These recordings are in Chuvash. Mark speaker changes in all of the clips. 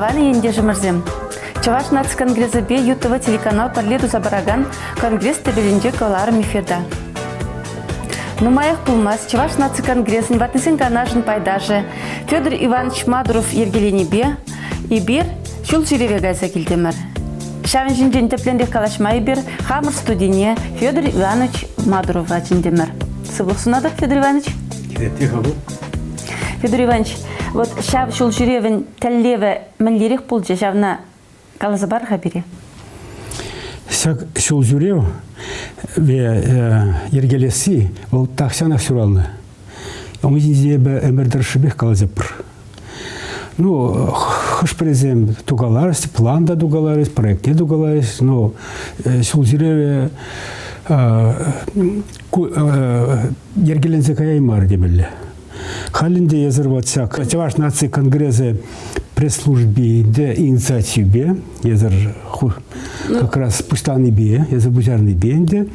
Speaker 1: Таван ентешӗмӗрсем! Чӑваш наци конгресӗпе ЮТВ телеканал пӗрле туса пыракан Конгресс тӗпелӗнче кӑларӑм эфирта. Нумаях пулмасть Чӑваш наци конгресӗн ваттисен канашӗн пайташӗ Федор Иванович Мадуров йӗркеленипе эпир ҫул ҫӳреве кайса килтӗмӗр. Ҫавӑн ҫинчен тӗплӗнрех калаҫма эпир хамӑр студине Федор Иванович Мадурова чӗнтӗмӗр. Сывлӑх сунатӑп, Федор Иванович. Федор Иванович, вот ҫав ҫул ҫӳревӗн тӗллевӗ мӗнлерех пулчӗ ҫавна каласа пар-ха пире.
Speaker 2: Ҫак ҫул ҫӳрев йӗркелесси вӑл тахҫанах ҫуралнӑ. Ун ҫинчен эпӗ ӗмӗр тӑршшӗпех калаҫӑпӑр. Ну, хӑш-пӗрисем тукаларӗҫ, план та тукаларӗҫ, проектне тукаларӗҫ, но ҫул ҫӳреве йӗркеленсе каяймарӗ темелле. Халь ӗнтӗ эсир вот ҫак Чӑваш наци конгресӗ пресс-службинде инициативипе, эсир как раз пуҫланипе, эсир пуҫарнипе ӗнтӗ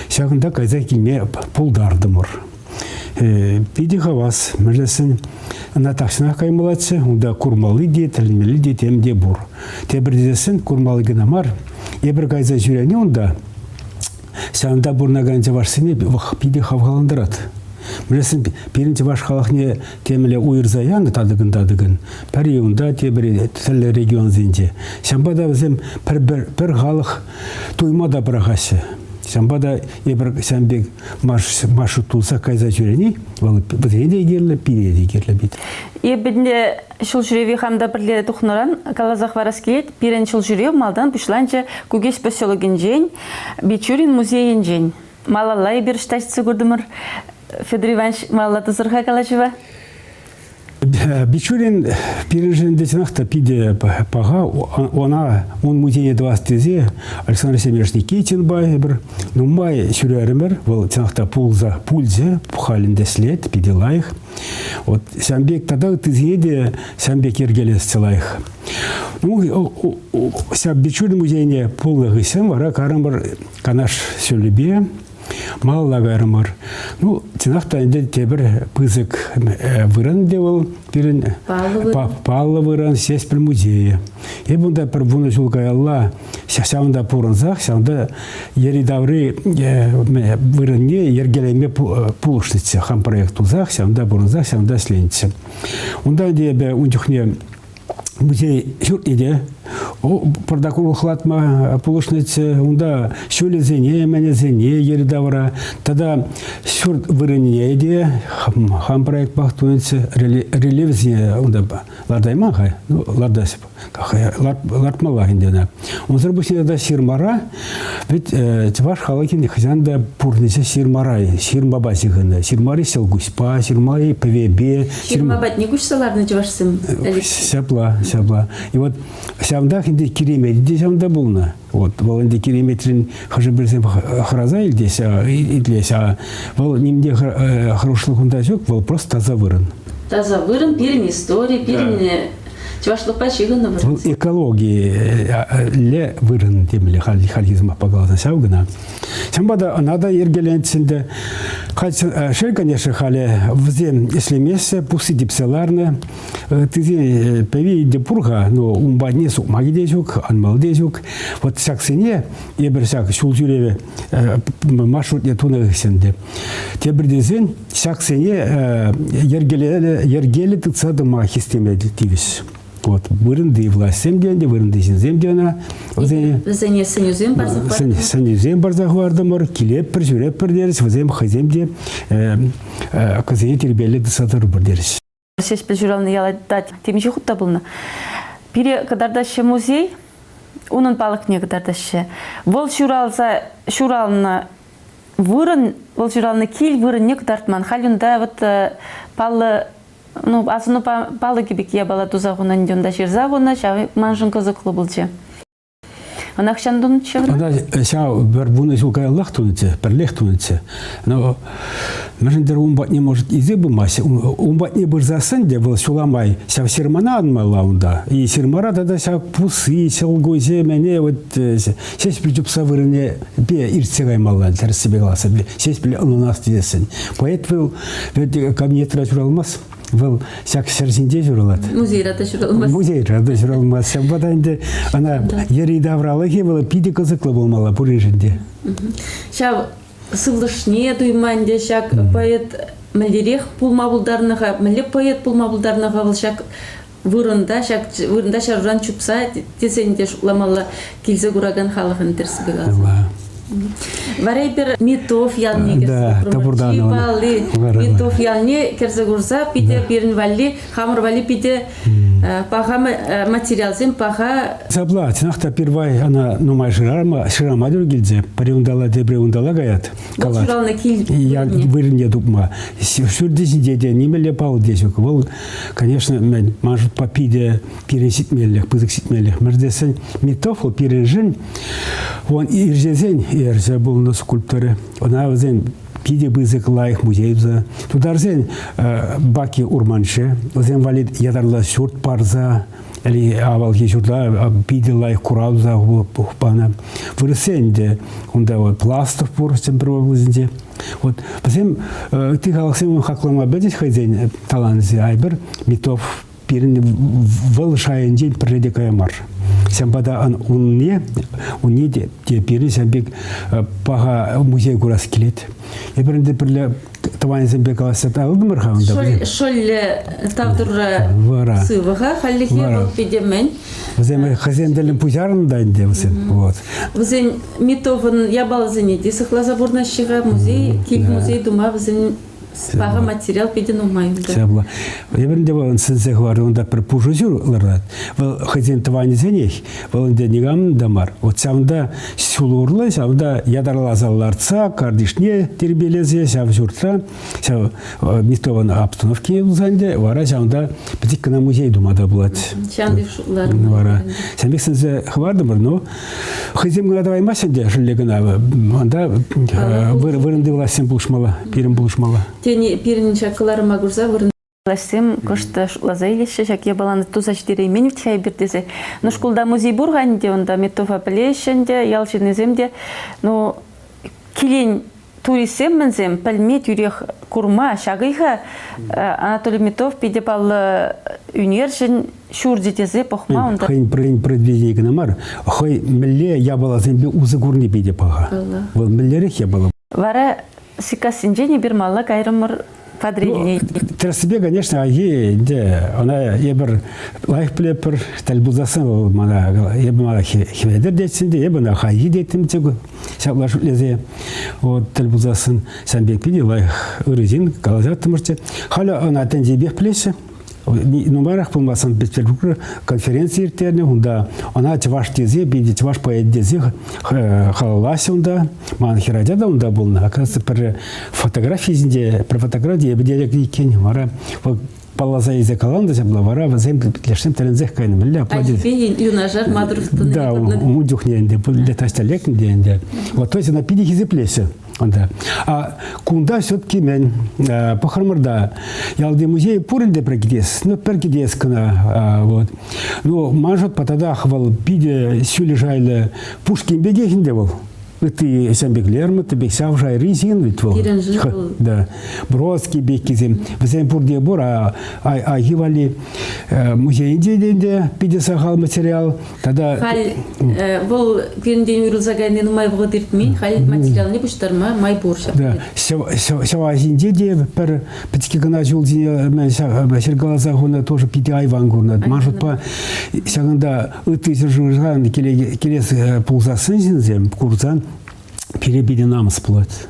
Speaker 2: ҫакӑнта кайса килме пултартӑмӑр. Питӗ хавас, мӗнлесен ӑна тахҫанах каймаллаччӗ, унта курмалли те, тӗлӗнмелли те тем те пур. Тепӗр тесессӗн курмалли кӑна мар, эпир кайса ҫӳрени унта ҫавӑнта пурӑнакан чӑвашсене питӗ хавхалантарать. Мӗнлесен пирӗн чӑваш халӑхне темле уйӑрса янӑ татӑкӑн-татӑкӑн, пӗри унта, тепӗри тӗрлӗ регионсенче. Ҫавӑнпа та вӗсем пӗр-пӗр пӗр халӑх туйма та пӑрахаҫҫӗ. Ҫавӑнпа та эпир ҫавӑн пек маршрут тулса кайса ҫӳрени вӑл вӗсене те кирлӗ, пире те кирлӗ пит.
Speaker 1: Эпӗ те ҫул ҫӳреве хам та пӗрле тухнӑран каласа хӑварас килет. Пирӗн ҫул ҫӳрев малтан пуҫланчӗ Кукеҫ поселокӗнчен, Бичурин музейӗнчен. Малалла эпир ӑҫта ҫитсе куртӑмӑр? Федор Иванович, малалла тӑсӑр-ха калаҫӑва.
Speaker 2: Бичурин пирӗншӗн те чӑнах та питӗ паха. Ӑна ун музейне тӑвас тесе Александр Семенович Никитинпа эпир нумай ҫӳрерӗмӗр. Вӑл чӑнах та пулса пулчӗ, халь ӗнтӗ ӗҫлет, питӗ лайӑх. Вот ҫавӑн пек тата ыттисене те ҫавӑн пек йӗркелесчӗ лайӑх. Ну, ҫав Бичурин музейне пулнӑ хыҫҫӑн вара карӑмӑр Канаш ҫулӗпе малалла кайрӑмӑр. Ну, чӑнах та ӗнтӗ тепӗр пысӑк вырӑн те вӑл пирӗн паллӑ вырӑн Ҫеҫпӗл музейӗ. Эп унта пӗр вунӑ ҫул каялла ҫавӑнта пурӑнсах, ҫавӑнта йӗри-таври вырӑнне йӗркелеме пулӑшнӑччӗ. Хам проект тусах, ҫавӑнта пурӑнсах, ҫавӑнта ӗҫленӗччӗ. Унта ӗнтӗ эпӗ ун чухне музей ҫуртне те пӑртак урӑхлатма пулӑшнӑччӗ. Унта ҫулӗсене, мӗнӗсене йӗри-тавра тата ҫурт вырӑнне те хам проектпах тунӑччӗ. Релевсене унта лартайман-ха, ну, лартас лартмаллах ӗнтӗ ӑна. Унсӑр пуҫне тата ҫырмара, ведь чӑваш халӑхӗн хӑҫан та пурнӑҫӗ ҫырмара, ҫырмапа ҫыхӑннӑ. Ҫырмари ҫӑлкуҫпа, ҫырмари пӗвепе.
Speaker 1: Ҫырма патне куҫса ларнӑ чӑвашсем.
Speaker 2: Ҫапла, ҫапла. И вот ҫавӑнтах ӗнтӗ Киремет те ҫавӑнта пулнӑ. Вот, вӑл ӗнтӗ Киреметрен хӑшӗ-пӗрисем хӑраса илтеҫҫӗ, итлеҫҫӗ. Вӑл нимте хӑрушлӑх унта ҫук, вӑл просто таса вырӑн.
Speaker 1: Таса вырӑн пирӗн истори, пирӗн чӑвашлӑхпа ҫыхӑннӑ вырӑн.
Speaker 2: Вӑл экологилле вырӑн темелле хальхи сӑмахпа каласан ҫав кӑна. Ҫавӑнпа та ӑна та йӗркеленчӗ ӗнтӗ. Шел, конечно, халӗ вӗсем ӗҫлемеҫҫӗ, пусси типсе ларнӑ. Ыттисен пӗви те пур-ха, но ун патне сукмакӗ те ҫук, анмалли те ҫук. Вот ҫаксене эпир ҫак ҫул ҫӳреве маршрутне тунӑ хыҫҫӑн те. Тепӗр тесен ҫаксене йӗркеллӗ тытса тӑма хистеме тивӗҫ. Вот вырӑнти влаҫсем те ӗнтӗ, вырӑнти ҫынсем те ӑна
Speaker 1: вӗсене вӗсене сӗнӳсем парса хӑвартӑмӑр.
Speaker 2: Сӗнӳсем парса хӑвартӑмӑр, килетпӗр, ҫӳретпӗр терӗҫ, вӗсем хӑйсем те кӑсене тирпейлӗ тытса тӑрӑпӑр терӗҫ.
Speaker 1: Ҫеҫпӗл ҫуралнӑ яла темиҫе хут та пулнӑ. Пире кӑтартаҫҫӗ музей, унӑн палӑкне кӑтартаҫҫӗ. Вӑл ҫуралса ҫуралнӑ вырӑн, вӑл ҫуралнӑ кил вырӑнне кӑтартман. Халь унта вот паллӑ ну, асӑну палӑкӗ пек япала туса хунӑ ӗнтӗ унта ҫырса хунӑ, ҫав маншӑн кӑсӑклӑ пулчӗ. Ӑна хӑҫан тунӑччӗ?
Speaker 2: Ӑна ҫав пӗр вунӑ ҫул каяллах тунӑччӗ, пӗрлех тунӑччӗ. Но мӗншӗн-тӗр ун патне, может, илсе пымасть. Ун патне пырсассӑн те вӑл ҫула май ҫав ҫырмана анмалла унта. И ҫырмара тата ҫав пусси, ҫӑлкуҫӗ, мӗне вот Ҫеҫпӗл чупса вырӑнӗпе иртсе каймалла, тӗрӗссипе каласа. Ҫеҫпӗл ӑнланас тесен. Поэт вӑл кабинетра ҫуралмасть. Вӑл ҫак ҫӗр ҫинче ҫуралать.
Speaker 1: Музейра та ҫуралмасть.
Speaker 2: Музейра та ҫуралмасть. Ҫавӑнпа та ӗнтӗ ӑна йӗри-тавралӑхӗ вӑл питӗ кӑсӑклӑ пулмалла пуриншӗн те.
Speaker 1: Ҫав сывлӑшне туйма ӗнтӗ ҫак поэт мӗнлерех пулма пултарнӑ-ха, мӗнле поэт пулма пултарнӑ-ха вӑл ҫак вырӑнта, ҫак вырӑнта ҫаруран чупса тесен те шутламалла килсе куракан халӑхӑн тӗрӗссипе каласан. Вара эпир Митов ялне кӗрсе куртӑмӑр. Чи палли Митов ялне кӗрсе курса питӗ пирӗн валли, хамӑр валли питӗ паха материалсем, паха...
Speaker 2: Ҫапла, чӑнах та пирвай ӑна нумай шырама, шырама тӳр килчӗ. Пӗри унталла, тепри унталла каять.
Speaker 1: Калать. Ҫуралнӑ кил
Speaker 2: вырӑнне тупма. Ҫурти ҫинче те нимӗнле паллӑ те ҫук. Вӑл, конечно, мӗн, ман шутпа питӗ пирӗн ҫитмеллех, пысӑк ҫитмеллех. Мӗртесен Митов вӑл пирӗншӗн он ирҫесен эрҫе пулнӑ скульпторӗ. Ӑна вӗсем питӗ пысӑк лайӑх музей туса. Тутарсен Баки Урманче, вӗсем валли ятарлӑ ҫурт парса, авалхи ҫурта питӗ лайӑх курав туса панӑ. Вырӑссен те унта вот Пластов пур Чӗмпӗр облаҫӗнче. Вот вӗсем ытти халӑхсем хаклама пӗлчӗҫ хӑйсен таланчӗ. Айпӗр Митов пирӗн вӑл шайӗнчен пӗрре те кая мар. Ҫавӑнпа та унне, унне те, те пирӗн ҫав пек паха музей курас килет. Эпир ӗнтӗ пӗрле тӑванӗсемпе калаҫса татӑлтӑмӑр-ха унта.
Speaker 1: Шӑллӗ тав турра сывӑ-ха, хальлӗхе вӑл питӗ мӗн.
Speaker 2: Вӗсем хӑйсен тӗллӗн пуҫарнӑ та ӗнтӗ вӗсем. Вот.
Speaker 1: Вӗсен Митовӑн япаласене те сыхласа пурӑнаҫҫӗ-ха. Музей, кил музей тума вӗсен Паха материал питӗ нумай унта.
Speaker 2: Ҫапла. Эпир ӗнтӗ вӑл сӗнсе хӑварнӑ унта пӗр пушӑ ҫур ларать. Вӑл хӑйсен тӑванӗсенех, вӑл ӗнтӗ никам та мар. Вот ҫавӑнта ҫул урлӑ, ҫавӑнта ятарласа лартса, картишне тирпейлесе ҫав ҫуртра, ҫав Мистован обстановки пулса ӗнтӗ, вара ҫавӑнта пӗчӗк кӑна музей тума та пулать.
Speaker 1: Ҫавӑн пек шутларӑм.
Speaker 2: Вара ҫавӑн пек сӗнсе хӑвартӑмӑр, но Хӑйсем кӑна тӑваймаҫҫӗ ӗнтӗ шӗлле кӑна. Унта вырӑнти влаҫсем пулӑшмалла, пирӗн пулӑшмалла.
Speaker 1: Тени пирӗн ҫак кӑларӑма курса вырӑн влаҫсем кӑшт шутласа илеҫҫӗ ҫак япалана туса ҫитереймен вӗт-ха эпир тесе. Ну, шкулта музей пур-ха ӗнтӗ унта, Метова пӗлеҫҫӗ ӗнтӗ, ял ҫыннисем те. Ну, килен туристсем мӗнсем пӗлме тӳрех курма ҫакӑ-ха Анатолий Митов питӗ паллӑ ӳнерҫӗн ҫурчӗ тесе пӑхма унта.
Speaker 2: Хӑйӗн произведени кӑна мар, хӑй мӗнле япаласемпе усӑ курни питӗ паха. Вӑл мӗнлерех япала?
Speaker 1: Вара Сиккассинчен эпир малла кайрӑмӑр Патӑрьелне.
Speaker 2: Тӗрӗссипе, конечно, айхи ӗнтӗ ӑна эпир лайӑх пӗлетпӗр. Тӗл пулсассӑн вӑл мана эпӗ мана Хӗветӗр тетчӗ те, эпӗ ӑна хайхи теттӗм те ҫапла шӳтлесе. Вот тӗл пулсассӑн ҫавӑн пек питӗ лайӑх ырӑ ҫын калаҫаттӑмӑрччӗ. Халӗ ӑна тӗнчипех пӗлеҫҫӗ. Нумайрах пулмасан Санкт-Петербургра конференци ирттернӗ. Унта ӑна чӑваш тесе, питӗ чӑваш поэт тесе халаллаҫҫӗ унта. Ман хӗрача та унта пулнӑ. Оказывается, пӗр фотографи ҫинче, пӗр фотографи эпӗ те иккен. Вара вӑл палласа илсе каланӑ та ҫапла, вара вӗсем лешсем тӗлӗнсех кайнӑ. Мӗнле апла
Speaker 1: юнашар Мадуров
Speaker 2: Да, ун чухне ӗнтӗ, таҫта лекнӗ те ӗнтӗ. Вот, то есть ӑна питӗ хисеплеҫҫӗ. Унта. А кунта все-таки мен пӑхрӑмӑр ялти музей пур ӗнтӗ пӗр кӗтес, ну пӗр кӗтес кӑна. Вот. Ну, ман шутпа татах вӑл питӗ ҫӳллӗ шайлӑ Пушкин пекех ӗнтӗ вӑл. Ытти ҫам пек Лермонтов пек ҫав шайри ҫын вӗт вӑл. Да. Бродский пеккисем. Вӗсем пурте пур, а айхи валли музейӗнче те ӗнтӗ питӗ сахал материал. Тата
Speaker 1: халь вӑл пирӗнтен уйрӑлса кайни нумай вӑхӑт иртмен, халь материалне пуҫтарма май пур ҫав.
Speaker 2: Да. Ҫӑва ҫинче те пӗр пӗчӗк кӑна ҫул ҫине ҫыркаласа хунӑ тоже питӗ айван курнать. Ман шутпа ҫакӑнта ытти ҫӗршывран килес пулсассӑн ҫынсем курсан пире питӗ намӑс пулать.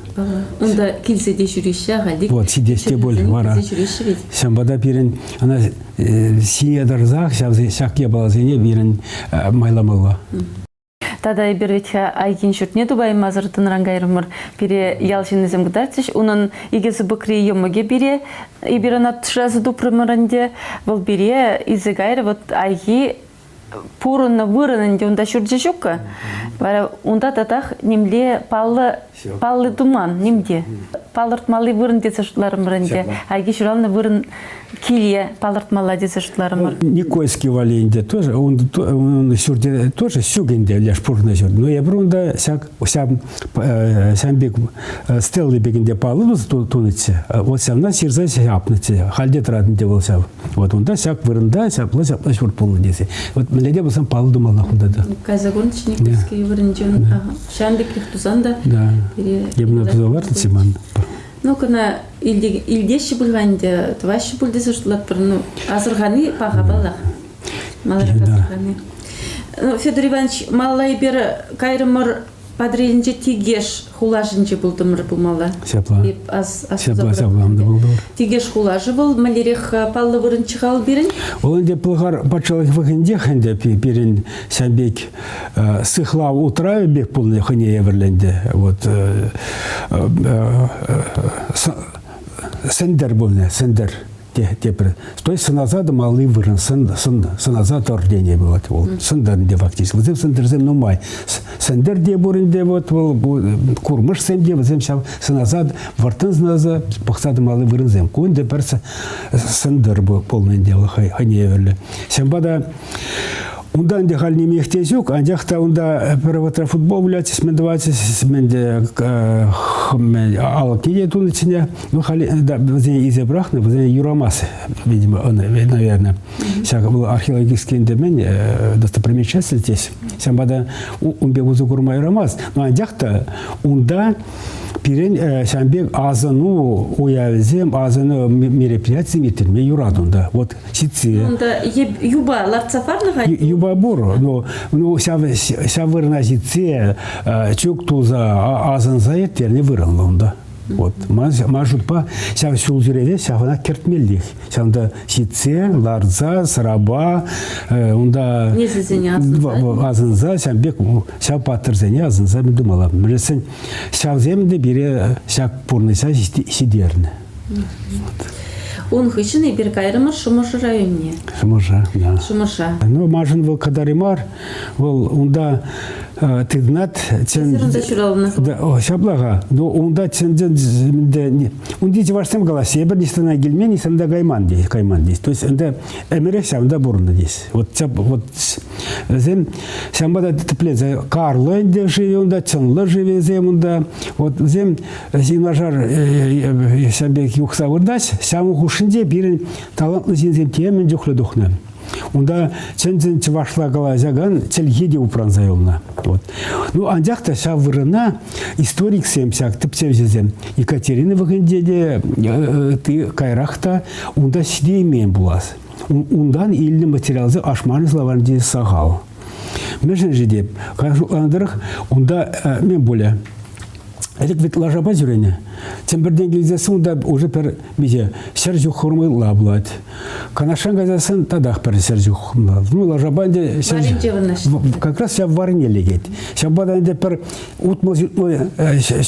Speaker 1: Унта килсе те ҫӳреҫҫӗ ахаль.
Speaker 2: Вот, сидес те пуль вара. Ҫавӑнпа та пирӗн ӑна сие тӑрсах ҫав ҫак япаласене пирӗн майламалла.
Speaker 1: Тата эпир вӗт-ха Айкин ҫуртне тупаймасӑр тӑнран кайрӑмӑр. Пире ял ҫыннисем кӑтартрӗҫ. Унӑн икӗ сыпӑкри йӑмӑкӗ пире, эпир ӑна шыраса тупрӑмӑр ӗнтӗ. Вӑл пире илсе кайрӗ. Вот Айхи пурӑннӑ вырӑн ӗнтӗ унта ҫурчӗ ҫуккӑ. Вара унта татах нимле паллӑ палли туман нимте. палӑртмалли вырӑн тесе шутларӑмӑр ӗнтӗ. Айки ҫуралнӑ вырӑн киле палӑртмалла тесе шутларӑмӑр.
Speaker 2: Никольский валли ӗнтӗ тоже, ун, ун ҫурте тоже ҫук ӗнтӗ леш пурӑннӑ ҫурт. Но эпир унта ҫак ҫав ҫам пек стелли пек ӗнтӗ паллӑ тунӑччӗ. Вот ҫавна ҫырса ҫапнӑччӗ. Хальте тӑрать ӗнтӗ вӑл ҫав. Вот унта ҫак вырӑнта ҫапла ҫапла ҫурт пулнӑ тесе. Вот мӗнле те пулсан паллӑ тумалла хунта та.
Speaker 1: Кайса курнӑччӗ Никольский вырӑнчен. Ҫавӑн пекрех тусан та.
Speaker 2: Да. Ебна туса лартнӑччӗ ман.
Speaker 1: Ну, кӑна илтеҫҫӗ пуль-ха ӗнтӗ, тӑваҫҫӗ пуль тесе шутлатпӑр. Ну, асӑрхани паха паллах. Маларах асӑрхани. Ну, Федор Иванович, малалла эпир кайрӑмӑр Патӑрьелӗнче Тикеш хулашӗнче пултӑмӑр пулмалла.
Speaker 2: Ҫапла. Ҫапла, ҫапла унта пултӑмӑр.
Speaker 1: Тикеш хулашӗ вӑл мӗнлерех паллӑ вырӑнччӗ-ха вӑл пирӗн?
Speaker 2: Вӑл ӗнтӗ Пӑлхар патшалӑх вӑхӑтӗнчех ӗнтӗ пирӗн ҫав пек сыхлав утравӗ пек пулнӑ хӑйне евӗрлӗ ӗнтӗ. Вот Сӗнтӗр пулнӑ, Сӗнтӗр тепӗр. То есть сӑнаса тӑмалли вырӑн, сӑнаса тӑр тени вот вӑл. Сӑнтӑр ӗнтӗ фактически. Вӗсем сӑнтӑрсем нумай. Сӗнтӗр те пур ӗнтӗ вот вӑл, курмӑшсем те вӗсем ҫав сӑнаса, вӑрттӑн сӑнаса пӑхса тӑмалли вырӑнсем. Ку ӗнтӗ пӗр сӑнтӑр пулнӑ ӗнтӗ вӑл хӑйне евӗрлӗ. Ҫавӑнпа та унта ӗнтӗ халь нимех те ҫук, анчах та унта пӗр вӑхӑтра футбол вылятчӗҫ, мӗн тӑватчӗҫ, мӗн те алӑкне те тунӑччӗ. Ну, халь вӗсене илсе пӑрахнӑ, вӗсене юрамасть, видимо, наверное. Ҫак вӑл археологический ӗнтӗ мӗн достопримечательность здесь. Ҫавӑнпа та ун пек усӑ курма юрамасть. Но анчах та унта пирӗн ҫавӑн пек асӑну уявӗсем, асӑну мероприятисем ирттерме юрать унта. Вот ҫитсе.
Speaker 1: Унта юпа лартса парнӑ-ха?
Speaker 2: Юпа пур. Но, ну, ҫав, ҫав вырӑна ҫитсе, чӳк туса асӑнса ирттерни вырӑнлӑ унта. Вот. Ман шутпа, ҫав ҫул ҫӳреве ҫавна кӗртмеллех. Ҫавӑнта ҫитсе, ларса, сӑрапа, унта
Speaker 1: Несӗсене асӑнса.
Speaker 2: Асӑнса, ҫав пек ҫав паттӑрсене асӑнса мӗн тумалла. Мӗншӗн ҫавсем те пире ҫак пурнӑҫа ҫитернӗ.
Speaker 1: Ун хыҫҫӑн эпир кайрӑмӑр Шӑмӑршӑ районне.
Speaker 2: Шӑмӑрша, да.
Speaker 1: Шӑмӑрша.
Speaker 2: Ну, маншӑн вӑл катари мар. Вӑл унта тытӑнать.
Speaker 1: Эсир унта ҫуралнӑ.
Speaker 2: Да, ҫапла-ха. Ну, унта чӑн-чӑн унти чӑвашсем калаҫҫӗ, эпир ниҫтана килмен, ниҫтана та кайман тес, кайман тес. То есть ӗнтӗ ӗмӗрех ҫавӑнта пурӑннӑ тес. Вот, вот вӗсем ҫавӑнпа та тӗпленсе Карлӑ ӗнтӗ шывӗ унта, Чӑнлӑ шывӗсем унта. Вот вӗсем юнашар ҫав пек юхса выртать. Ҫавӑн хушшинче пирӗн талантлӑ ҫынсем темӗн чухлӗ тухнӑ. Унта чӑн-чӑн чӑвашла калаҫакан чӗлхе те упранса юлнӑ. Вот. Ну, анчах та ҫав вырӑна историксем, ҫак тӗпчевҫӗсем Екатерина вӑхӑтӗнче те, ытти кайрах та унта ҫитеймен пулас. Унтан илнӗ материалсем Ашмарин словарӗнче сахал. Мӗншӗн-ши теп, шутланӑ тӑрӑх, унта мӗн пулӗ? Ӗлӗк вӗт лашапа ҫӳренӗ. Чӗмпӗртен килсессӗн унта уже пӗр миҫе ҫӗр ҫухрӑм ытла пулать. Канашран кайсассӑн татах пӗр ҫӗр ҫухрӑм. Ну, лашапа ӗнтӗ ҫӗр, как раз ҫав варрине лекет. Ҫавӑнпа та ӗнтӗ пӗр 60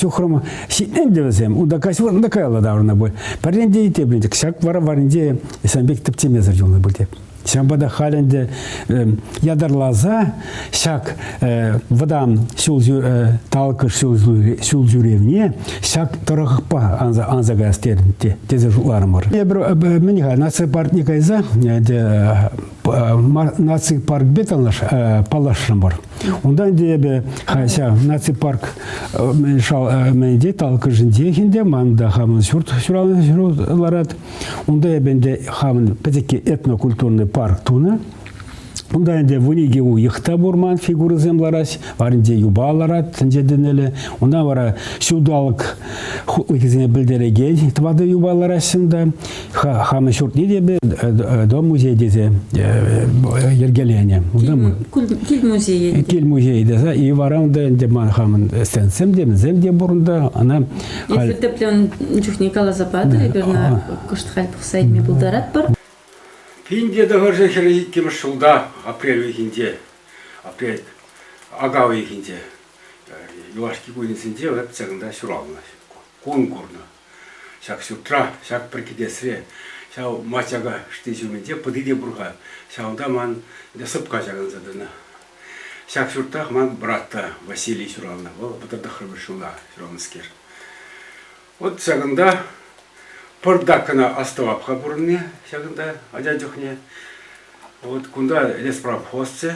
Speaker 2: ҫухрӑм ҫитнӗ ӗнтӗ вӗсем. Унта каҫ унта каялла таврӑннӑ пуль. Пӗррен те теприн те. Ҫак вара варринче ҫавӑн пек тӗпчемесӗр юлнӑ пуль теп. Ҫавӑнпа та халь ӗнтӗ ятарласа ҫак вӑтам ҫул талкӑш ҫул ҫӳревне ҫак тӑрӑхпа анса каяс тесе шутларӑмӑр. Эпир мӗн-ха наци паркне кайса наци паркпе паллашрӑмӑр. Унта ӗнтӗ эпӗ ҫав наци парк мӗнте талкӑшӗнчех ӗнтӗ ман та хамӑн ҫурт ҫуралнӑ ларать. Унта эпӗ ӗнтӗ хамӑн пӗчӗкки этнокультурный парк тунӑ. Унта ӗнтӗ 12 уйӑх та пур ман фигурӑсем лараҫ, варринче юпа ларать тӗнче тӗнелӗ. Унта вара ҫулталӑк хутлӑхӗсене пӗлтерекен тӑватӑ юпа лараҫҫӗ унта. Хамӑн ҫуртне те эпӗ дом музей тесе йӗркеленӗ.
Speaker 1: Кил музейӗ.
Speaker 2: Кил музейӗ тесе. И вара унта ӗнтӗ ман хамӑн стендсем те, мӗнсем те пур унта. Ӑна
Speaker 1: Эсир тӗплӗн чухне каласа патӑр, эпир ӑна кӑшт халь пӑхса илме пултаратпӑр.
Speaker 2: 1942 ҫулта апрель уйӑхӗнче, апрель ака уйӑхӗнче юлашки кунӗсенче вӑл ҫакӑнта ҫуралнӑ, кун курнӑ. Ҫак ҫуртра, ҫак пӗр кӗтесре, ҫав маччака шти ҫумӗнче пӑти те пур-ха. Ҫавӑнта ман сӑпка ҫакӑнса тӑнӑ. Ҫак ҫуртрах ман брат та Василий ҫуралнӑ. Вӑл 39 ҫулта ҫуралнӑскер. Вот ҫакӑнта пӑртак кӑна астӑвап-ха пурӑнни ҫакӑнта ача чухне. Вот кунта леспромхозчӗ,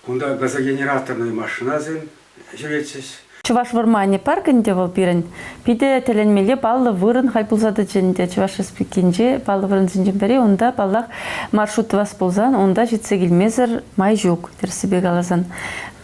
Speaker 2: кунта газогенераторнӑй машинасем ҫӳретчӗҫ.
Speaker 1: Чӑваш вӑрманӗ парк ӗнтӗ вӑл пирӗн. Питӗ тӗлӗнмелле паллӑ вырӑн халь пулса тӑчӗ ӗнтӗ Чӑваш Республикинче паллӑ вырӑнсенчен пӗри. Унта, паллах, маршрут тӑвас пулсан унта ҫитсе килмесӗр май ҫук, тӗрӗссипе каласан.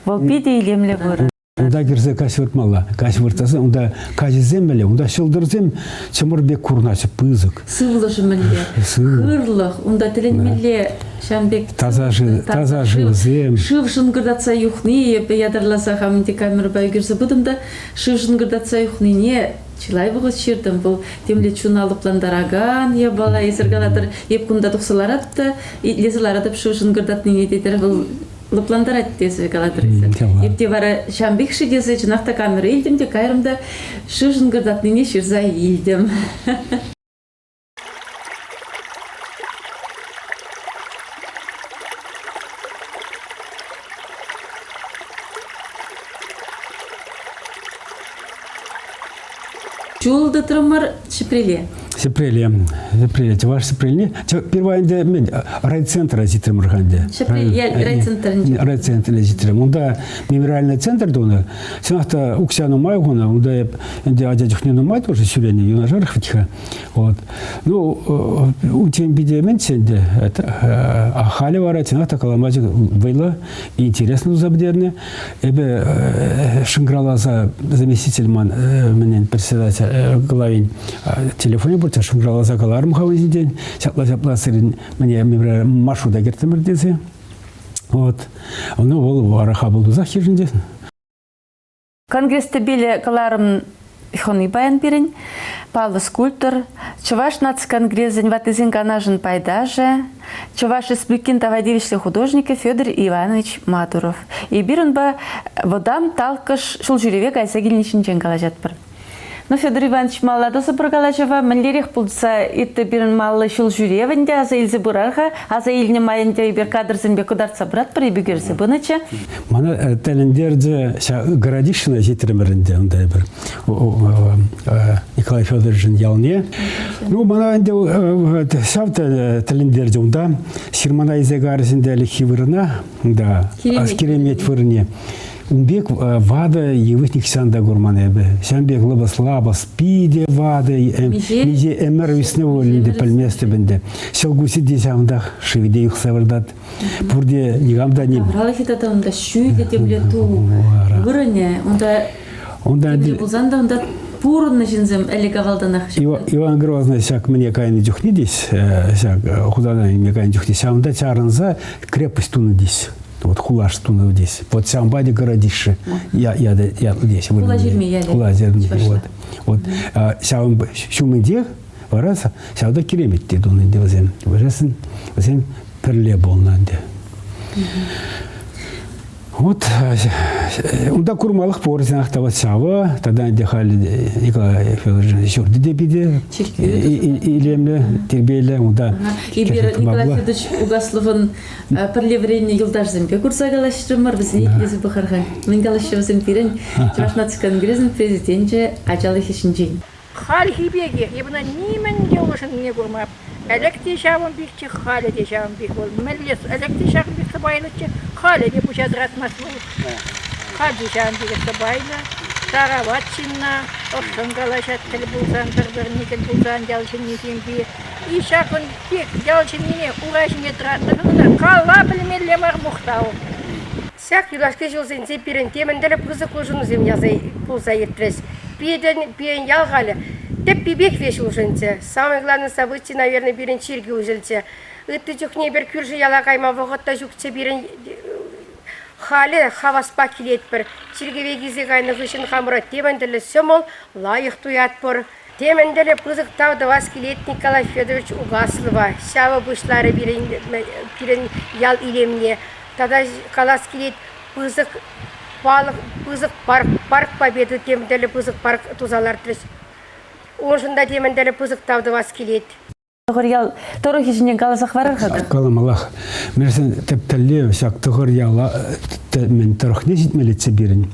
Speaker 1: Вӑл питӗ илемлӗ вырӑн.
Speaker 2: Унта кӗрсе каҫ выртмалла. Каҫ выртсан унта каҫӗсем мӗнле, унта ҫӑлтӑрсем чӑмӑр пек курӑнаҫҫӗ, пысӑк.
Speaker 1: Сывлӑшӗ мӗнле? Хырлӑх, унта тӗлӗнмелле ҫавӑн пек
Speaker 2: таса шыв, таса шывсем.
Speaker 1: Шыв шӑнкӑртатса юхни эпӗ ятарласа хам ӗнтӗ камерӑпа ӳкерсе пытӑм та шыв шӑнкӑртатса юхнине чылай вӑхӑт ҫыртӑм. Вӑл темле чуна лӑплантаракан япала. Эсир калатӑр, эп кунта тухса ларатӑп та итлесе ларатӑп шыв шӑнкӑртатнине тетӗр. Вӑл лӑплантарать тесе калатӑр эсир. Эп те вара ҫавӑн пек-ши тесе чӑнах та камера илтӗм те кайрӑм та шыв шӑнкӑртатнине ҫырса илтӗм. Ҫул тытрӑмӑр Ҫӗпреле.
Speaker 2: Ҫӗпреле, Ҫӗпреле, Чӑваш Ҫӗпрелне. Первая ӗнтӗ мӗн, райцентра ҫитрӗмӗр-ха ӗнтӗ.
Speaker 1: Ҫӗпрел, райцентрӗнче.
Speaker 2: Райцентре ҫитрӗм. Унта мемориальный центр тунӑ. Чӑнах та укҫа нумай хунӑ. Унта эп ӗнтӗ ача чухне нумай тоже ҫӳренӗ, юнашарах вӗт-ха. Вот. Ну, унччен питӗ мӗнччӗ ӗнтӗ. Халӗ вара чӑнах та калама вӑйлӑ, интересно туса пӗтернӗ. Эпӗ шӑнкӑравласа заместитель ман мӗнен председатель главин телефонӗ пурччӗ, шӑнкӑравласа каларӑм-ха ун ҫинчен. Ҫапла-ҫапла сирӗн мӗне маршрута кӗртрӗмӗр тесе. Вот. Ну, вӑл вара хапӑл тусах йышӑнчӗ.
Speaker 1: Конгресс тӗпелӗ кӑларӑм хӑни паян пирӗн, паллӑ скульптор, Чӑваш наци конгресӗн ваттисен канашӗн пайташӗ, Чӑваш Республикин тава тивӗҫлӗ художникӗ Федор Иванович Мадуров. Эпир унпа вӑтам талккӑш ҫулҫӳреве кайса килни ҫинчен калаҫатпӑр. Ну, Федор Иванович, малла тӑсӑпӑр калаҫӑва. Мӗнлерех пулса иртнӗ пирӗн маллӑ ҫулҫӳрев ӗнтӗ аса илсе пырар-ха. Аса илнӗ май ӗнтӗ эпир кадрсемпе кӑтартса пыратпӑр, эпир ӳкерсе пынӑччӗ.
Speaker 2: Мана тӗлӗнтерчӗ ҫав Городищина ҫитрӗмӗр ӗнтӗ унта эпир Николай Федоровичӑн ялне. Ну, мана ӗнтӗ ҫав тӗлӗнтерчӗ унта. Ҫырмана илсе карӗҫ ӗнтӗ ӗлӗкхи вырӑна, да, Киремет вырӑнне. Ун пек ватӑ йывӑҫ нихҫан та курман эпӗ. Ҫавӑн пек лӑпӑс-лапӑс, питӗ ватӑ, миҫе ӗмӗр ӳснӗ пуль ӗнтӗ, пӗлместӗп ӗнтӗ. Ҫӑлкуҫӗ те ҫавӑнтах, шывӗ те юхса выртать. Пурте никам та ним.
Speaker 1: Тавралӑхӗ тата унта ҫӳллӗ темле ту вырӑнӗ. Унта унта темле пулсан та унта пурӑннӑ ҫынсем ӗлӗк-авалтанах.
Speaker 2: Иван Грозный ҫак мӗне кайнӑ чухне теҫ, ҫак Хусана илме кайнӑ чухне ҫавӑнта чарӑнса крепость тунӑ теҫ. Вот хулаш тунӑ здесь. Вот ҫавӑнпа те городище ятлӑ теҫҫӗ.
Speaker 1: Хула ҫырми ялӗ.
Speaker 2: Хула ҫырми. Вот. Вот ҫавӑн ҫумӗнчех вара ҫавда киремет те тунӑ ӗнтӗ вӗсем. Вӗсем вӗсем пӗрле пулнӑ ӗнтӗ. Вот унта курмалӑх пур сенах та вот ҫавӑ, тата ӗнтӗ халь Николай Федорович ҫуртӗ те питӗ илемлӗ, тирпейлӗ унта.
Speaker 1: Эпир Николай Федорович Угасловӑн Пӗрле вӗреннӗ юлташсемпе курса калаҫрӑмӑр, вӗсене итлесе пӑхӑр-ха. Мӗн калаҫҫӗ вӗсем пирӗн Чӑваш наци конгресӗн президенчӗ ачалӑхӗ ҫинчен?
Speaker 3: Хальхи пекех эп ӑна нимӗн те улшӑннине курмап. Ӗлӗк те ҫавӑн пекчӗ, халӗ те ҫавӑн пек вӑл. Мӗнле ӗлӗк те ҫакӑн пек сӑпайлӑччӗ, халӗ те пуҫа тӑратмасть вӑл. Халь те ҫавӑн пекех сӑпайлӑ, тарават ҫынна, ӑшшӑн калаҫать тӗл пулсан, пӗр-пӗрне тӗл пулсан ял ҫыннисемпе. И ҫакӑн пек ял ҫыннине ура ҫине тӑратнӑшӑн ӑна кала пӗлмелле мар мухтав.
Speaker 4: Ҫак юлашки ҫулсенче пирӗн темӗн тӗрлӗ пысӑк улшӑнусем пулса иртрӗҫ. Пирӗн, пирӗн ял халӗ тӗппипех веҫ улшӑнчӗ. Самое главное событие, наверное, пирӗн чиркӳ уҫӑлчӗ. Ытти чухне эпир кӳршӗ яла кайма вӑхӑт та ҫукчӗ пирӗн. Халӗ хаваспа килетпӗр. Чиркӗве килсе кайнӑ хыҫҫӑн хамӑра темӗн тӗрлӗ ҫӑмӑл, лайӑх туятпӑр. Темӗн тӗрлӗ пысӑк тав тӑвас килет Николай Федорович Угаслова. Ҫавӑ пуҫларӗ пирӗн, пирӗн ял илемне. Тата калас килет, пысӑк палӑк, пысӑк парк, парк Победы тем тӗрлӗ пысӑк парк туса лартрӗҫ. Уншӑн та темӗн тӗрлӗ пысӑк тав тӑвас килет.
Speaker 1: Тӑхӑрьял тӑрӑхӗ ҫинчен каласа хӑварар-ха.
Speaker 2: Каламаллах. Мӗншӗн тӗп тӗллев ҫак Тӑхӑрьяла мӗн тӑрӑхне ҫитмеллеччӗ пирӗн.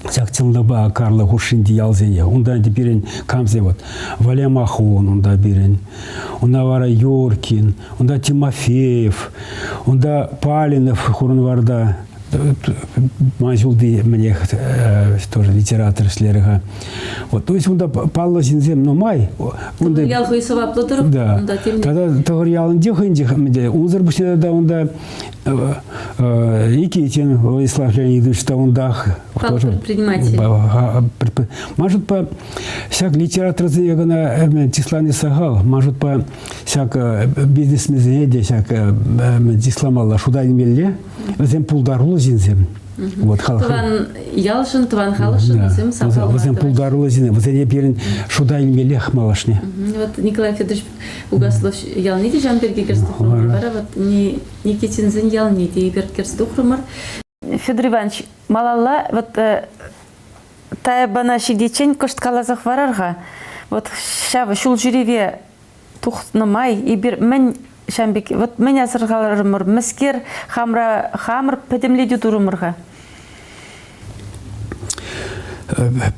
Speaker 2: Ҫак Чӑнлӑпа Карлӑ хушшинчи ялсене. Унта ӗнтӗ пирӗн камсем вот Валя Махун унта пирӗн, унта вара Юркин, унта Тимофеев, унта Палинов Хурӑнварта ман ҫулти мӗнех тоже литератор ӗҫлерӗ-ха. Вот, то есть унта паллӑ ҫынсем нумай.
Speaker 1: Унта ял хӑй сӑваплӑ тӑрӑх.
Speaker 2: Да. Тата Тӑхӑрьялӗнче хӑйӗнче унсӑр пуҫне тата унта Никитин Владислав Леонидович та унтах.
Speaker 1: Предприниматель.
Speaker 2: Ман шутпа, ҫак литераторсене кӑна чыслани сахал. Ман шутпа, ҫак бизнесменсене те ҫак чысламалла, шута илмелле. Вӗсем пултаруллӑ ҫынсем.
Speaker 1: Вот, халӑх. Тӑван ялшӑн, тӑван халӑхшӑн вӗсем сахал.
Speaker 2: Вӗсем пултаруллӑ ҫынсем. Вӗсене пирӗн шута илмеллех малашне.
Speaker 1: Вот Николай Федорович Угаслов ялне те ҫавӑн пирки кӗрсе тухрӑмӑр. Вара вот Никитинсен ялне те эпир кӗрсе тухрӑмӑр. Федор Иванович, малалла вот Таяпана ҫитиччен кӑшт каласа хӑварар-ха. Вот ҫав ҫул ҫӳреве тухнӑ май эпир мӗн ҫавӑн пек вот мӗн асӑрхарӑмӑр, мӗскер хамра хамӑр пӗтӗмлетӳ турӑмӑр-ха?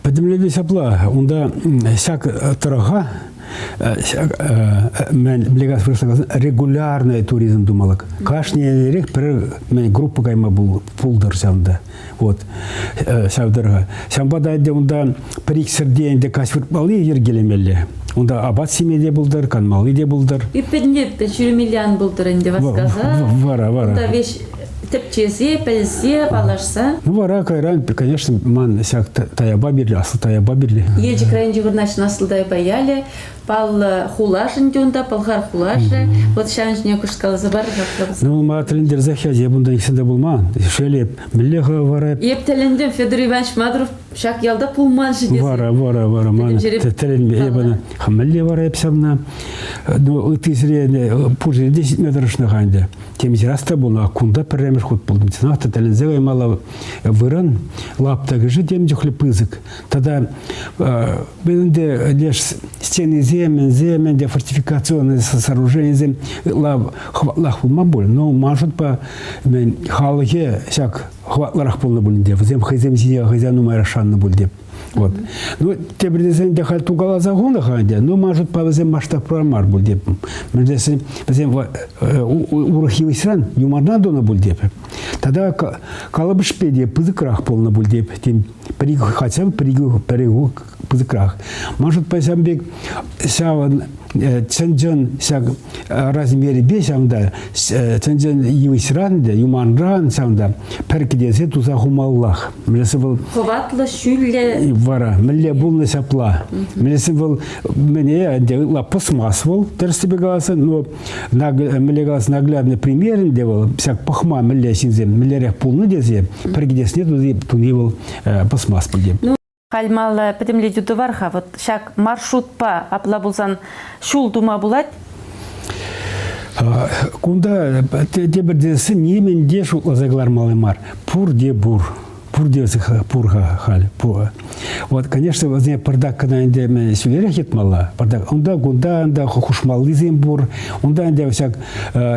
Speaker 2: Пӗтӗмлетӳ ҫапла. Унта ҫак тӑрӑха регулярный туризм тумалӑк. Кашни эрнерех пӗр группа кайма пултӑр ҫавӑнта. Вот ҫав тӑрӑха. Ҫавӑнпа та ӗнтӗ унта пӗр-ик ҫӗрте ӗнтӗ каҫ выртмалли йӗркелемелле. Унта апат ҫиме те пултӑр, канмалли те пултӑр.
Speaker 1: Ӳппӗнне ҫӳремелле ан пултӑр ӗнтӗ васкаса.
Speaker 2: Вара, вара.
Speaker 1: Унта веҫ тӗпчесе, пӗлсе, паллашса.
Speaker 2: Ну, вара кайран, конечно, ман ҫак Таяпа бирли, Аслӑ Таяпа бирли.
Speaker 1: Елчӗк районӗнче вырнаҫнӑ Аслӑ Таяпа ялӗ паллӑ хулашӗн те унта, Пӑлхар хулашӗ. Вот ҫавӑн ҫине кӑшт каласа пар-ха.
Speaker 2: Ну, мана тӗлӗнтерсех ячӗ, эп унта нихҫан та пулман. Шел, эп мӗнле-ха вара?
Speaker 1: Эп тӗлӗнтӗм, Федор Иванович Мадуров ҫак ялта пулман-ши тесе.
Speaker 2: Вара, вара, вара, ман тӗлӗнме эп ӑна мӗнле вара эп ҫавна? Ну, ытти ҫӗре пур ҫӗре те ҫитме тӑрӑшнӑ-ха ӗнтӗ. Темиҫе раз та пулнӑ, кунта пӗрремӗш хут пултӑм. Чӑнах та тӗлӗнсе каймалла вырӑн, лаптӑкӗшӗ тем чухлӗ пысӑк. Тата ӗнтӗ леш стенисем, мӗнсем, ӗнтӗ фортификационные сооруженисем ытла хӑватлах пулман пуль. Но ман шутпа, мӗн, халӑхӗ ҫак хӑватлӑрах пулнӑ пуль ӗнтӗ. Вӗсем хӑйсем ҫине хӑйсем нумайрах шаннӑ пуль теп. Вот. Ну, тепӗр тесен те халь тукаласа хунӑ-ха ӗнтӗ. Ну, ман шутпа вӗсем масштабра мар пуль теп. Мӗн тесен, вӗсем урӑх йывӑҫран юмартан тунӑ пуль теп. Тата калӑпӑшпе те пысӑкрах пулнӑ пуль теп. Тен, пӗр-ик хотя бы пӗр-ик пысӑкрах. Ман шутпа ҫавӑн пек ҫавӑн чӑн-чӑн ҫак размерӗпе ҫавӑнта чӑн-чӑн йывӑҫран те, юманран ҫавӑнта пӗр кӗтесе туса хумаллах. Мӗнлесе вӑл
Speaker 1: хӑватлӑ, ҫӳллӗ.
Speaker 2: Вара мӗнле пулнӑ ҫапла. Мӗнлесе вӑл мӗне ӗнтӗ ытла пӑсмас вӑл, тӗрӗссипе каласан, но мӗнле калас наглядный пример ӗнтӗ вӑл ҫак пӑхма мӗнле ҫынсем мӗнлерех пулнӑ тесе пӗр кӗтесне туни вӑл пӑсмас пуль.
Speaker 1: Халь малла пӗтӗмлетӳ тӑвар-ха. Вот ҫак маршрутпа апла пулсан ҫул тума пулать?
Speaker 2: Кунта тепӗр тесен нимӗн те шутласа кӑлармалли мар. Пурте пур. Пурте пур-ха халь. Вот, конечно, вӗсене пӑртак кӑна ӗнтӗ ҫӳлерех йӑтмалла. Пӑртак. Унта, кунта ӗнтӗ хушмаллисем пур. Унта ӗнтӗ ҫак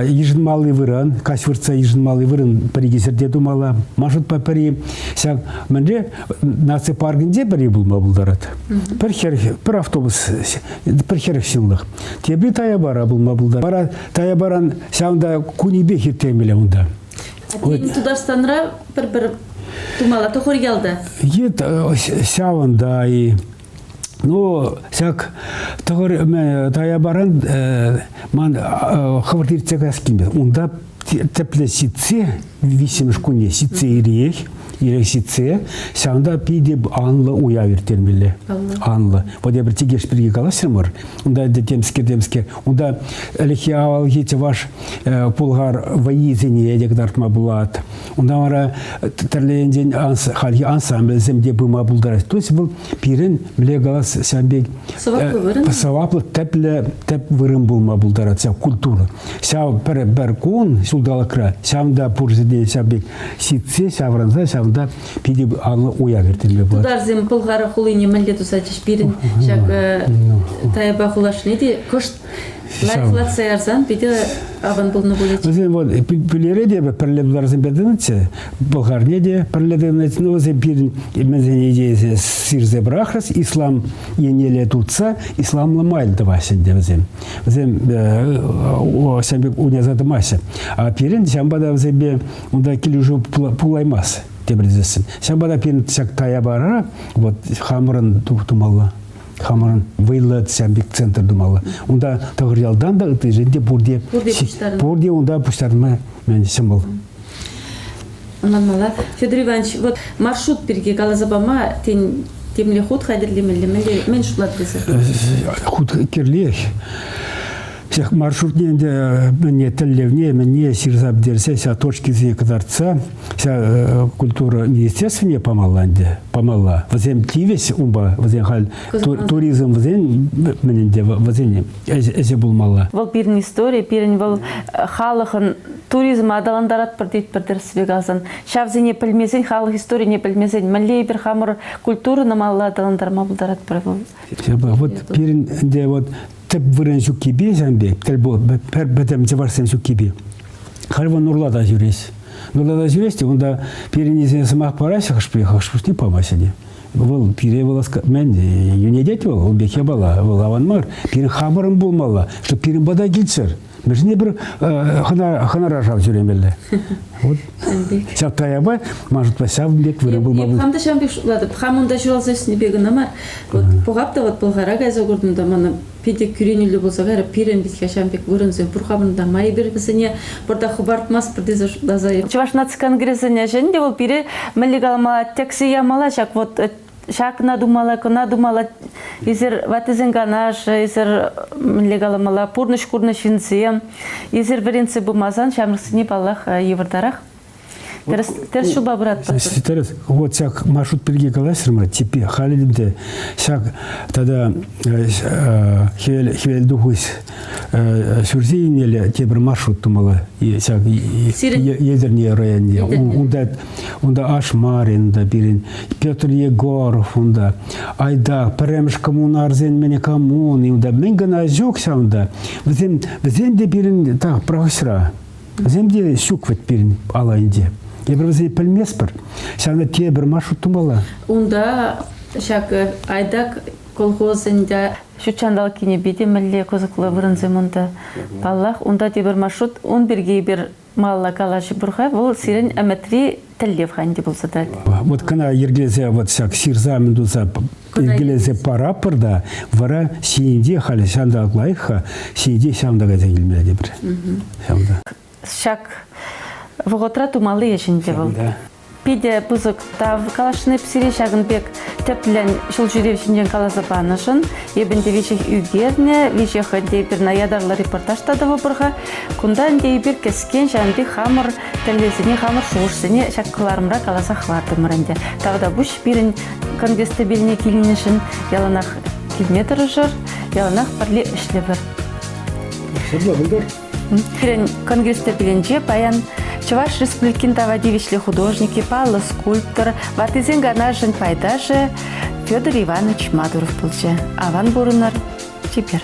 Speaker 2: йышӑнмалли вырӑн, каҫ выртса йышӑнмалли вырӑн пӗр-икӗ ҫӗрте тумалла. Маршрутпа пӗри ҫак мӗнре наци паркӗнче пӗри пулма пултарать. Пӗр хӗр, пӗр автобус, пӗр хӗрӗх ҫынлӑх. Тепри Таяпара пулма пултарать. Вара Таяпаран ҫавӑнта кунӗпех ирттермелле унта.
Speaker 1: Тутарстанра пӗр-пӗр тумалла тӑхӑр ялта.
Speaker 2: Е ҫавӑнта-и. Ну, ҫак тӑхӑр Таяпаран ман хӑвӑрт иртсе каяс килмест. Унта тӗплӗ ҫитсе, виҫҫӗмӗш кунне ҫитсе ирех, ирех ҫитсе, ҫавӑнта питӗ анлӑ уяв ирттермелле. Анлӑ. Вот эпир Тикеш пирки калаҫрӑмӑр. Унта ӗнтӗ темскер-темскер. Унта ӗлӗкхи авалхи чӑваш пулхар вӑййисене те кӑтартма пулать. Унта вара тӗрлӗ енчен хальхи ансамбльсем те пыма пултараҫ. То есть вӑл пирӗн, мӗнле калас, ҫавӑн пек
Speaker 1: сӑваплӑ вырӑн.
Speaker 2: Сӑваплӑ тӗплӗ тӗп вырӑн пулма пултарать ҫав культура. Ҫав пӗр пӗр кун ҫулталӑкра ҫавӑнта пур ҫӗрте ҫав пек ҫитсе ҫаврӑнса ҫавӑнта питӗ анлӑ уяв ирттерме пулать.
Speaker 1: Тутарсем Пӑлхар хулине мӗнле тусачӗҫ пирӗн ҫак Таяпа хулашне те кӑшт. Лайӑхлатса ярсан питӗ аван пулнӑ пулӗччӗ.
Speaker 2: Вӗсем вот Пӳлере те пӗрле тутарсемпе тытӑнччӗ, Пӑлхарне те пӗрле тытӑнчӗ. Ну, вӗсем пирӗн мӗнсене идейӑсене сирсе пӑрахрӗҫ, ислам еннелле туртса исламлӑ майлӑ тӑваҫҫӗ ӗнтӗ вӗсем. Вӗсем ҫавӑн пек уняса тӑмаҫҫӗ. А пирӗн ҫавӑнпа та вӗсемпе унта килӗшӳ пулаймасть тепӗр тесессӗн. Ҫавӑнпа та пирӗн ҫак Таяпара вот хамӑрӑн тумалла. Хамӑрӑн вӑйлӑ ҫавӑн пек центр тумалла. Унта Тӑхӑрьялтан та ыттисен те пурте пурте унта пуҫтарӑнма ҫӑмӑл.
Speaker 1: Ӑнланмалла. Федор Иванович, вот маршрут пирки каласа пама, тен, темле хут хатӗрлемелле, мӗнле, мӗн шутлатӑр эсир?
Speaker 2: Хут кирлех. Ҫак маршрутне ӗнтӗ мӗне тӗллевне, мӗне ҫырса пӗтерсе, ҫав точкисене кӑтартса, ҫав культура министерствине памалла ӗнтӗ, памалла. Вӗсем тивӗҫ унпа, вӗсен халь туризм вӗсен мӗн ӗнтӗ, вӗсен ӗҫӗ пулмалла.
Speaker 1: Вӑл пирӗн истори, пирӗн вӑл халӑхӑн туризма аталантаратпӑр тетпӗр тӗрӗссипе каласан. Ҫавсене пӗлмесен, халӑх историне пӗлмесен, мӗнле эпир хамӑр культурӑна малалла аталантарма пултаратпӑр вӑл?
Speaker 2: Вот пирӗн ӗнтӗ вот тӗп вырӑн ҫуккипе ҫавӑн пек тӗл пӗр пӗтӗм чӑвашсем ҫуккипе. Халь вӑл Нурлата ҫӳрес. Нурлата ҫӳрес те унта пирӗннисене сӑмах параҫҫӗ хӑш-пӗр хӑш-пӗрне памаҫҫӗ те. Вӑл пире вӑл мӗн йӳнетет вӑл, ун пек япала, вӑл аван мар. Пирӗн хамӑрӑн пулмалла, чтоб пирӗн пата килччӗр. Мӗншӗн эпир хӑнара шав ҫӳремелле? Вот. Ҫав таяпа, ман шутпа, ҫавӑн пек вырӑн пулма.
Speaker 1: Хам та ҫавӑн пек шутлатӑп. Хам унта ҫуралса ӳснипе кӑна мар. Вот пӑхап та вот Пӑлхара кайса куртӑм та мана питӗ кӳренӳллӗ пулса кайрӗ. Пирӗн вӗт-ха ҫавӑн пек вырӑнсем пур хамӑн та. Ма эпир вӗсене пӑртак хӑпартмастпӑр тесе шутласа. Чӑваш наци конгресӗн ӗҫӗн те вӑл пире мӗнле калама тӗксе ямалла ҫак вот ҫакна тумалла, кӑна тумалла. Эсир ваттисен канашӗ, эсир мӗнле каламалла, пурнӑҫ курнӑ ҫынсем. Эсир вӗрентсе пымасан ҫамрӑксене, паллах, йывӑртарах. Тӗрӗс, тӗрӗс ҫулпа пыратпӑр.
Speaker 2: Тӗрӗс. Вот ҫак маршрут пирки калаҫрӑмӑр, типпи халӗ те ҫак тата хӗвел, хӗвел тухӑҫ ҫурҫӗр еннелле тепӗр маршрут тумалла. Ҫак Етӗрне районне. Унта Унта Ашмарин та пирӗн, Петр Егоров унта, Айдак, пӗрремӗш коммунарсен мӗне коммуни унта, мӗн кӑна ҫук ҫавӑнта. Вӗсем, вӗсем те пирӗн так прахӑҫра. Вӗсем те ҫук вӗт пирӗн алайӗнче. Эпир вӗсене пӗлместпӗр. Ҫавна тепӗр маршрут тумалла.
Speaker 1: Унта ҫак Айдак колхозӗн те ҫут ҫанталӑк кинӗпе те мӗнле кӑсӑклӑ вырӑнсем унта. Паллах, унта тепӗр маршрут. Ун пирки эпир малалла калаҫӑпӑр-ха, вӑл сирӗн ӗмӗтри тӗллев-ха ӗнтӗ пулса тӑрать.
Speaker 2: Вот кӑна йӗркелесе вот ҫак ҫырса мӗн туса йӗркелесе параппӑр та вара ҫийӗнче халӗ ҫанталӑк лайӑх-ха, ҫийӗнче ҫавӑнта кайса килмелле тепӗр. Ҫавӑнта.
Speaker 1: Ҫак вӑхӑтра тумалли ӗҫ ӗнтӗ вӑл. Питӗ пысӑк тав каласшӑн эп сире ҫакӑн пек тӗплӗн ҫул ҫӳрев ҫинчен каласа панӑшӑн. Эп ӗнтӗ веҫех ӳкернӗ, веҫех ӗнтӗ эпир на ятарлӑ репортаж та тӑвӑпӑр-ха. Кунта ӗнтӗ эпир кӗскен ҫавӑн пек хамӑр тӗллевсене, хамӑр шухӑшсене ҫак кӑларӑмра каласа хӑвартӑмӑр ӗнтӗ. Тавтапуҫ пирӗн конгресс тӗпелне килнӗшӗн яланах килме тӑрӑшӑр, яланах пӗрле ӗҫлӗпӗр.
Speaker 2: Ҫапла пултӑр.
Speaker 1: Пирӗн конгресс тӗпелӗнче паян Чӑваш Республикин тава тивӗҫлӗ художникӗ, паллӑ скульптор, ваттисен канашӗн пайташӗ Федор Иванович Мадуров пулчӗ. Аван пурӑнӑр, чипер.